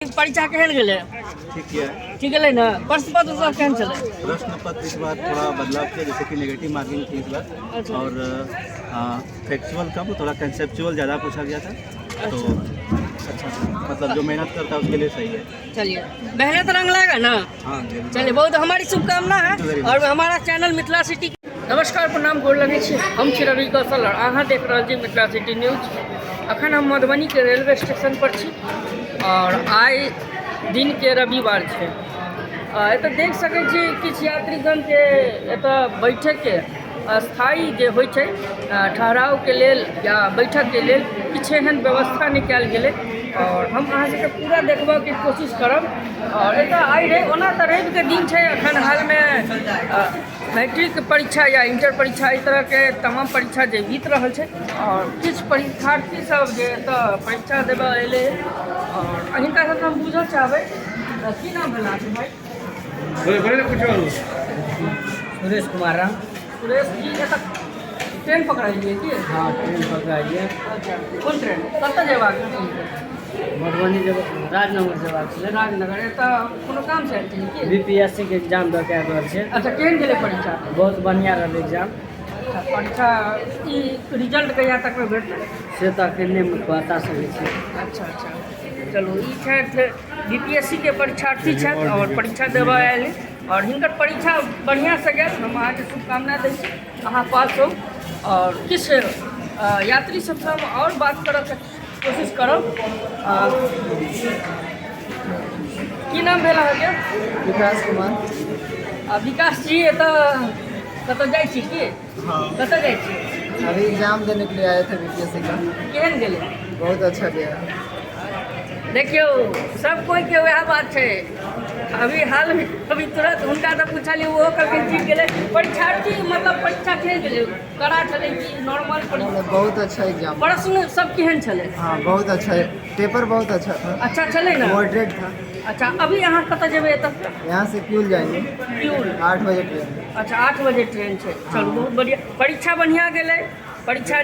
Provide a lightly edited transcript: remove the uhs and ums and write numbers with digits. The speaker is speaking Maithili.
परीक्षा केहन गेलै? ठीक किया। ठीक गेलै ने? प्रश्न पत्र सब केहन छलै? प्रश्न पत्र इस बार थोड़ा बदलाव किया, जैसे कि नेगेटिव मार्किंग थी इस बार। और फैक्चुअल कम, थोड़ा कंसेप्चुअल ज़्यादा पूछा गया था, तो अच्छा था। मतलब जो मेहनत करता है उसके लिए सही है। चलिए, मेहनत रंग लाएगा ना। हाँ, जरूर। चलिए, बहुत हमारी शुभकामना है। Thank you very much. और हमारा चैनल मिथिला सिटी। नमस्कार, प्रणाम, गोर लगै छी। हम छी रवि कौशल और अहाँ देख रहल छी मिथिला सिटी न्यूज। अखन हम मधुबनीके रेलवे स्टेशन पर छी और आइ दिनके रविवार छै। एतऽ देख सकै छी किछु यात्रीगणके एतऽ बैठकके अस्थायी जे होइ छै, ठहरावके लेल या बैठकके लेल किछु एहन व्यवस्था नहि कयल गेलै और हम अहाँ सबके पूरा देखबऽके कोशिश करब। और एतऽ आइ रवि, ओना तऽ रविके दिन छै। एखन हालमे मैट्रिक परीक्षा या इंटर परीक्षा, एहि तरहके तमाम परीक्षा जे बीत रहल छै और किछु परीक्षार्थी सब जे एतऽ परीक्षा देबऽ एलै और हिनका सबसँ हम बुझऽ चाहबै। की नाम भेल अहाँके भाइ? सुरेश कुमार राम। सुरेश जी, एतऽ ट्रेन पकड़लियै की? हाँ, ट्रेन पकड़ाइए। अच्छा, कोन ट्रेन? कतऽ जेबाक छै? मधुबनी जब राजनगर जयबाक छलै। राजनगर। एतऽ कोनो काम से आयल छियै की? बीपीएससी के एग्जाम दऽ के आबि रहल छै। अच्छा, केहन गेलै परीक्षा? बहुत बढ़िआँ रहलै एग्जाम। अच्छा, परीक्षा ई रिजल्ट कहिया तकमे भेटतै? से तऽ एखन नहि बता सकै छी। अच्छा, चलू, ई छथि बीपीएससी के परीक्षार्थी छथि और परीक्षा देबऽ आयल और हिनकर परीक्षा बढ़िआँसँ गेल। हम अहाँके शुभकामना दै छी, अहाँ पास हो। और किछु यात्री सबसँ हम आओर बात करऽके कोशिश करब। की नाम भेल अहाँके? विकास कुमार। विकास जी, एतऽ कतऽ जाइ छी की? हाँ। कतऽ जाइ छी? अभी एग्जाम देने के लिए आए थे बीपीएससी का। केहन गेलै? बहुत अच्छा गया। देखियौ, सब कोइके वएह बात छै। अभी हालमे, अभी तुरंत हुनका तऽ पुछलियै, ओहो कहलखिन ठीक गेलै। परीक्षार्थी मतलब परीक्षा केहन गेलै? कड़ा छलै कि नॉर्मल परीक्षा? मतलब बहुत अच्छा एग्जाम। प्रश्न सब केहन छलै? हाँ, बहुत अच्छा है। पेपर बहुत अच्छा था। अच्छा छलै ने? मॉडरेट था। अच्छा, अभी अहाँ कतऽ जेबै एतऽ? यहाँ से क्यूल जाएंगे। किउल। 8 बजे ट्रेन। अच्छा, 8 बजे ट्रेन छै। चलू, बहुत बढ़िआँ। परीक्षा बढ़िआँ गेलै परीक्षा।